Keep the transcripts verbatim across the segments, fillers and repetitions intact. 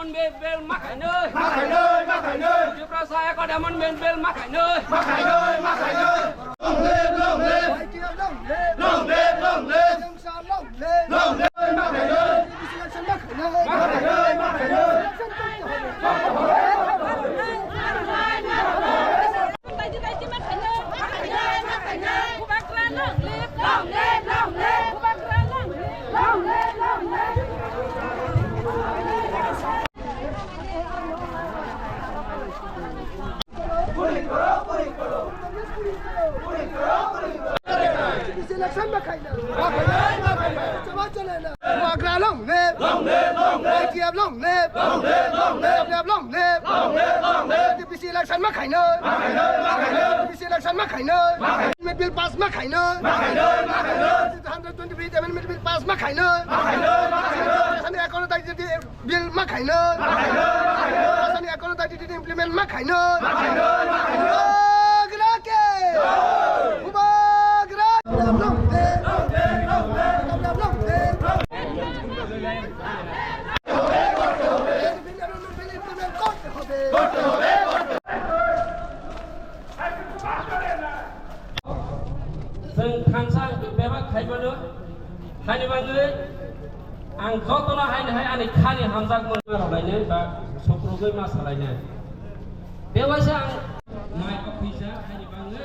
Amendment bill ma khainoi. Ma khainoi, ma khainoi. Tiprasa Accord Amendment bill ma khainoi. Ma khainoi, ma khainoi. Long live, long live. Y T F long live. Long live, long live. Long live, ma khainoi. Election ma khainoi. Ma khainoi, ma khainoi. Election করতে হবে। Election ma khainoi. Chaba chole na. Bubagra long live. Long live, long live. Y T F long live. Long live, long live. Y T F long live. Long live, long live. T P C election ma khainoi. Ma khainoi, ma khainoi. T P C election ma khainoi. Ma khainoi. Amendment bill pass ma khainoi. Ma khainoi, ma khainoi. Hundred twenty-fifth Amendment bill pass ma khainoi. Ma khainoi, ma khainoi. Sami account dai di bill ma khainoi. Ma khainoi, ma khainoi. Sami account dai di implement ma khainoi. Ma khainoi, ma khainoi. Bubagra ke. Bubagra. Chwng thansa bebak khaimano, haini bagwi ang jotono haini hai ani khani hamjakmung rwlainai ba sukrubwi ma salainai. Bewaisa ang mai officer haini bagwi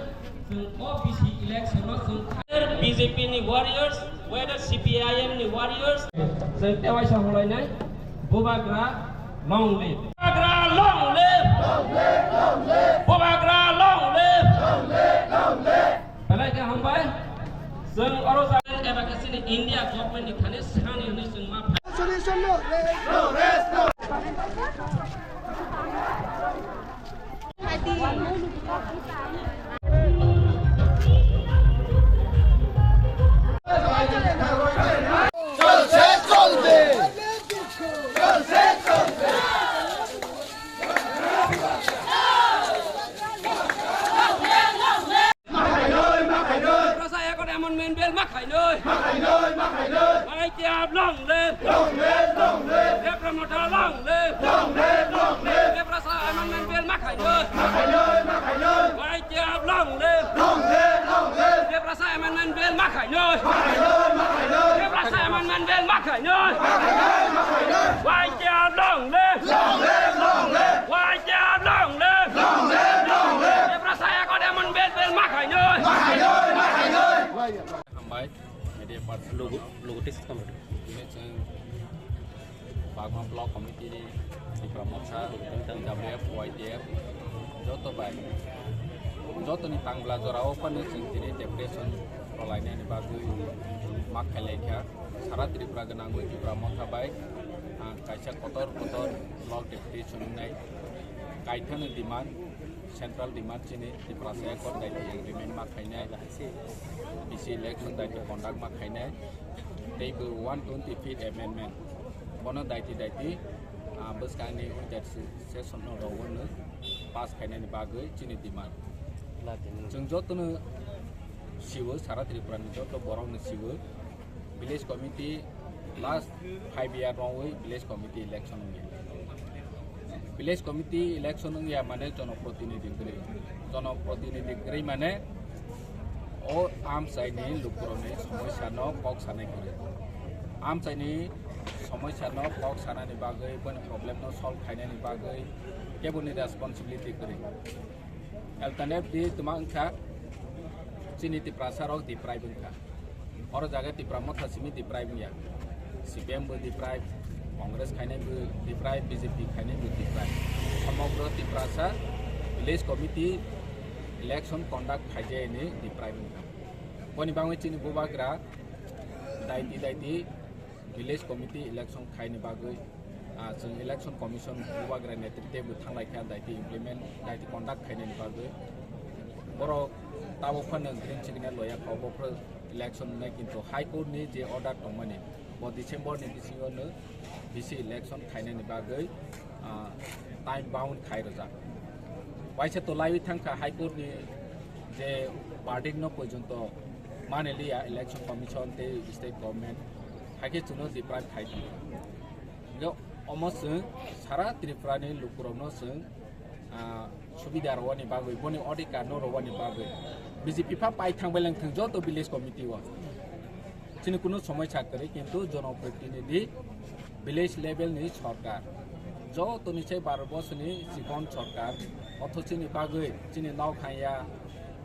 chwng O B C election no chwng B J P ni warriors, whether C P I M ni warriors, chwng tewaisa holainai, Bubagra long live. Bubagra long live. Bubagra long live. Belai khe hambai. Chwng oro jaga eba khe chini India government ni thani sani hwnwi chwng ma. Solution no rest. No rest, no. Tiprasa Accord Amendment Bill ma khainoi. Ma khainoi, ma khainoi. Y T F long live. Long live, long live. Debra Motha long live. Long live, long live. Tiprasa Amendment Bill ma khainoi. Ma khainoi, ma khainoi. Y T F long live. Long live, long live. Tiprasa Amendment Bill ma khainoi. Ma khainoi, ma khainoi. Tiprasa Amendment Bill ma khainoi. Ma khainoi, ma khainoi. Y T F long live. Long live, long live. Y T F long live. Long live, long live. Tiprasa Accord Amendment Bill ma khainoi. Ma khainoi, ma khainoi. Hambai, media person. Logo, logo text kamar. Ini chwng Bagma Block Committee ni Tipra Motha, T W F, Y T F, joto bai, jotoni tangla jora o phano chwng tini deputation rwlainani bagwi ma khailaikha. Sara Tripura gwnangwi Tipra Motha bai, ah, kaisa kotor kotor block deputation wngnai. Kaithano demand, central demand chini Tiprasa Accord daiti agreement ma khainai, B C election daiti conduct ma khainai, tei bo one twenty fifth amendment. Bono daiti daiti, ah, bwskangni winter se-, session no rwui pass khainani bagwi chini demand. Chwng jotono siwo, sara Tripura ni joto borok no siwo, village committee last five year rwngwi village committee election wngya. Village committee election wngya mane jonoprotinidhi kwrwi. Jonoprotinidhi kwrwi mane o amchaini lukurokni somosya no kok sanai kwrwi. Amchaini somosya no kok sanani bagwi, boni problem no solve khainani bagwi keboni responsibility kwrwi. Alternate di tuma wngkha chini Tiprasa rok deprive wngkha. Oro jaga Tipra Motha simi deprive wngya. C P M bo deprive, Congress khainai bo deprive, B J P khainai bo deprive. Somogro Tiprasa village committee election conduct khaijayani deprive wngkha. Boni bagwi chini bubagra daiti daiti village committee election khaini bagwi, ah, chwng election commission bubagra netritwe bo thanglaikha daiti implement, daiti conduct khainani bagwi. Borok tabuk phano green signal loya kha, obo phano election wngnai, kintu High Court ni je order tongmani, bo December ni bisingo no B C election khainani bagwi, ah, time bound khai rwjak. Waisa to laiwi thangkha High Court ni je verdict no porjonto mani liya election commission tei state government, hai khe chwngno deprive khai tongkha. Hingke Omo chwng sara Tripura ni lukurokno chwng, ah, subida rwani bagwi, boni odhikar no rwani bagwi B J P pha pai thang beleng thwng joto village committee o. Chini kunu somosya kwrwi, kintu jonoprotinidhi, village level ni sorkar, joto ni sai baro bosor ni chikon sorkar, otho chini bagwi chini nok hanya,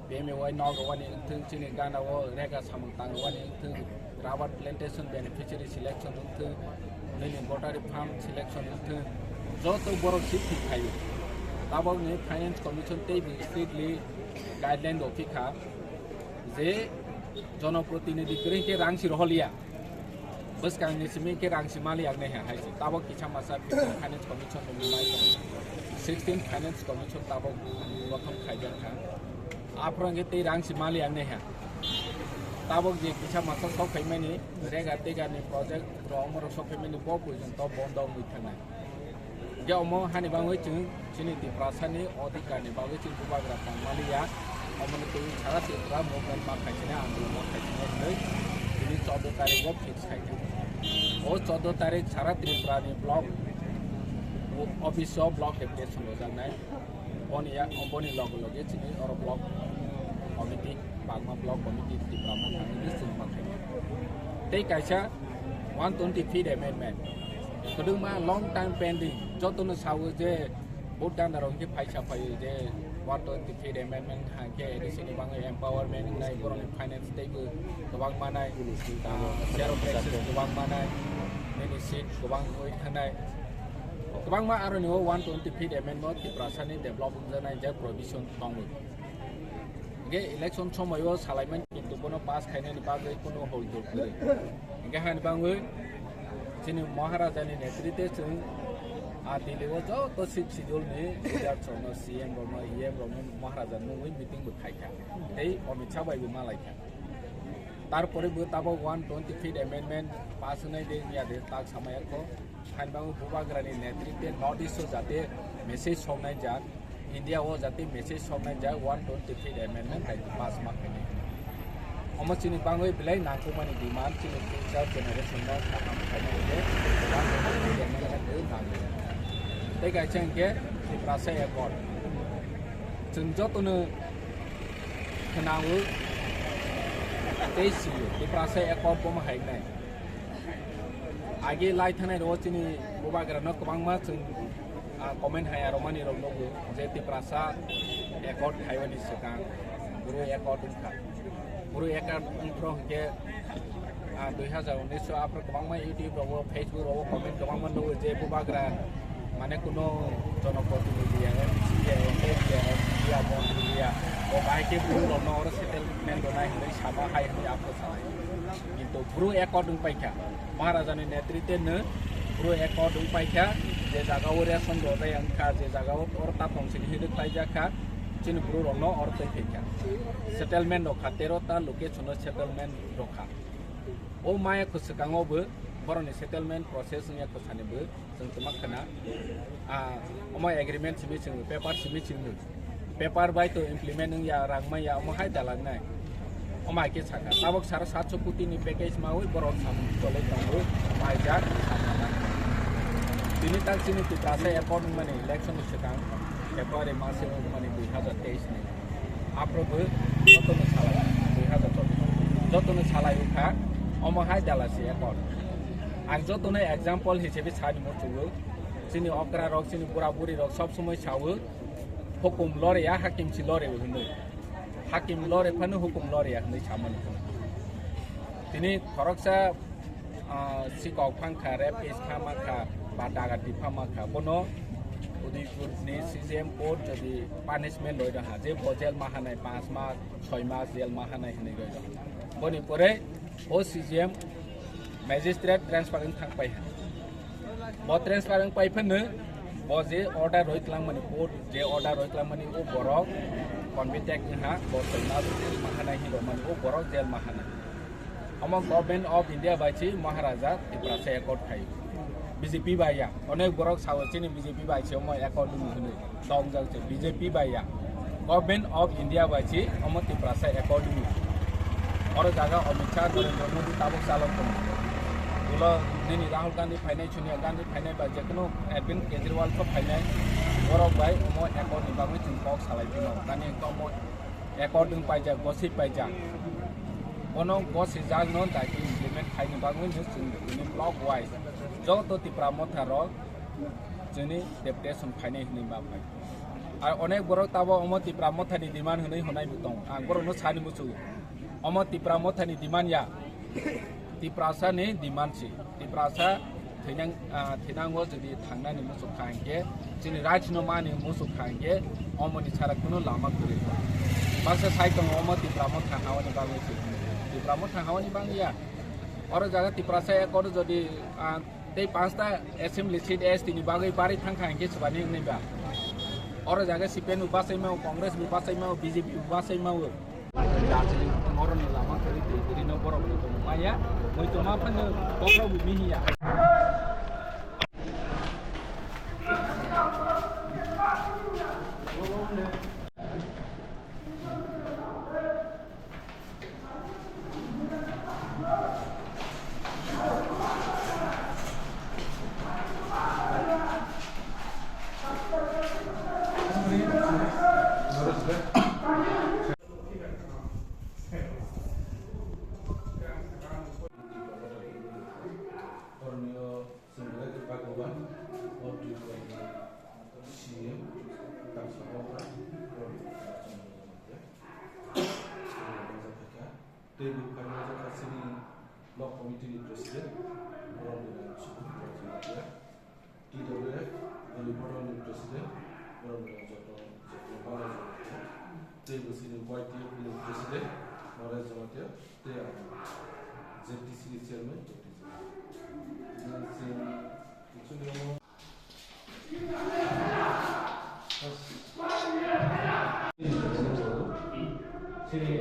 P M A Y nok rwani wngthwng, chini gana o rega samung tang rwani wngthwng, rubber plantation beneficiary selection wngthwng, nini bottery farm selection wngthwng, joto borok si thwi phaio. Tabok ni Finance Commission tei bo strictly guideline rw phi kha je jonoprotinidhi kwrwi khe rang si roholiya. Bwskang ni simi khe rang si mali ang naiha hai se. Tabok kisa masa fifteen Finance Commission ni mai tong. Sixteen Finance Commission tabok gothon khaijak kha. Aphuru hwnkhe tei rang si mali ang naiha. Tabok je kisa masa sok phaimani rega tega ni project rok omorok sok phaimani bo pujin to bondo wngwi thangnai. Hingke omo hani bagwi chwng chini Tiprasani odhikarni bagwi chwng bubagra tongmani ya. Omoni twi sara Tripura movement ma khaisini, andolon ma khaisini hwnwi tini chordo tarikgo fix khaikha. O chordo tarik sara Tripurani block office o block deputation rojaknai. Boni ya, boni loge loge chini oro block committee, Bagma block committee Tipra Motha ni chwng ma khaikha. Tei kaisa one twenty fifth amendment. Kwbangma long time pending, jotono sawi je vote ganda rok hwnkhe phaisa phaiwi je one twenty fifth amendment hwnkhe A D C ni bagwi empowerment wngnai, borokni finance teibo kwbang manai, ah, zero taxes kwbang manai, nini seat kwbang wngwi thanai. Kwbangma aroni o one twenty fifth amendment o Tiprasani develop wngjaknai je provision tongo. Hingke election somoio salaimani kintu bono pass khainani bagwi kuno hol dol kwrwi. Hingke hani bagwi chini Maharajani netrite chwng a Delhi o joto sixth schedule ni leader rokno, C M rokno, E M rokno Maharaja nungwi meeting bo khaikha. Tei Amit Shah bai bo malaikha. Tarpore bo tabok one twenty fifth amendment pass wngnai de wngya de tak samaya kho. Hani bagwi bubagrani netrite North East o jate message soknai jak, India o jate message soknai jak one twenty fifth amendment hai pass ma khainai. Omo chini bagwi belai nangkukmani demand, chini future generation no kaham khainai hwnkhe one twenty fifth amendment rok nangkuk. Tei kaisa hwnkhe Tiprasa Accord. Chwng jotono khwnao tei sio Tiprasa Accord bomo hai wngnai. Age lai thanai rw chini bubagra no kwbangma chwng, ah, comment hai aromani rok nugo je Tiprasa Accord khaimani swkang Bru Accord wngkha. Bru Accord wngphro hwnkhe, ah, dui hazar unis o aphro kwbangma YouTube rogo, Facebook rogo comment kwbangma nugo je bubagra mane kuno jonoprotinidhi ya, M C ya, M L A ya, M P ya, montri ya, bo bahai khe Bru rokno oro settlement rwnai hwnwi sama hai hwnwi aphro salai. Kintu Bru Accord wng paikha, Maharajani netrite no Bru Accord wng paikha, je jaga o ration rojai wngkha, je jaga o oro ta tong sini hiduk taijak kha, chini Bru rokno oro twi phaikha. Settlement rokha, tero ta location o settlement rokha. O maya kho swkango bo borokni settlement process wngya kho sani bo chwng twma khna. Ah, omo agreement simi chwng, paper simi chwng. Paper bai to implement wngya, rang manya, omo hai dalak nai. Omo hai khe sakha. Tabok sara satso koti ni package mawi borok sam cholai tongo, maijak, samjak. Tini tak chini Tiprasa Accord wngmani election ni swkang February mas o wngmani dui hazar teis ni. Aphro bo jotono salai, dui hazar chobbish. Jotono salai wngkha, omo hai dalasi Accord. Ang jotono example hisabe sani muchungo, chini okra rok, chini bura buri rok sob somoi sawo, hukum loreya, hakim si lore hwnwi. Hakim lore phano hukum loreya hwnwi samani. Tini khoroksa, ah, sikok phangkha, rapist phama kha, ba dagati phama kha, bono Udaipur ni C J M court jodi punishment roi raha, je bo jail mahanai panch mas, soi mas jail mahanai hwnwi roi raha. Boni pore o C J M magistrate transfer wng thang pai ha. Bo transfer wng pai phano bo je order roi twlangmani, court je order roi twlangmani, o borok convict wng ha, bo soi mas jail mahanai hinwi rwmani, o borok jail mahanai. Omo Government of India bai si Maharaja Tiprasa Accord khai. B J P bai ya. Onek borok sao chini B J P bai se omo accord wng hwnwi. Tongjak se B J P bai ya. Government of India bai si omo Tiprasa Accord wng. Oro jaga Amit Shah, Narendra Modi tabok chalok tongo. Ulo nini Rahul Gandhi phainai, Sonia Gandhi phainai, ba jekheno Arvind Kejriwal pho phainai, borok bai omo accord ni bagwi chwng kok salai phino. Tani omo accord wng paijak, gosip paijak. Bono gosijak no daiti implement khaini bagwi no chwng tini block wise joto Tipra Motha rok chini deputation phainai hinwi ma phai. Ar onek borok tabo omo Tipra Motha ni demand hinwi honai bo tong. Ang borok no sani muchungo. Omo Tipra Motha ni demand ya. Tiprasa ni demand si. Tiprasa thinang, ah, thinango jodi thangnani muchuk kha hingke, chini rights no mani muchuk kha hingke, omo ni sara kuno lama kwrwi. Baksa sai tongo omo Tipra Motha hawani bagwi si. Tipra Motha hawani bagwi ya. Oro jaga Tiprasa accord jodi, ah, tei panchta assembly seat S T ni bagwi bari thang kha hingke swbani wngnai ba. Oro jaga C P M bo bachai mao, Congress bo bachai mao, B J P bo bachai mao. Darjeeling oroni lama kwrwi twi kwrwi no borok ni tongmaya, moi tongma phano bokrok bo mihiya. Koroniyo chwng belai khe bhagyaban, o Tripura ni C M, Tamsa Motha, o Tripura ni Chwng belai khe tei bo phaima jokha chini block committee ni president, borok ni nang Sukhum Borjila. T W F Gori Bodol ni president, borok ni joto, joto mano joto. Tei bo chini Y T F ni president, Naresh Jamatia, tei ang Z T C ni chairman, J T C. Chini, chini, chini,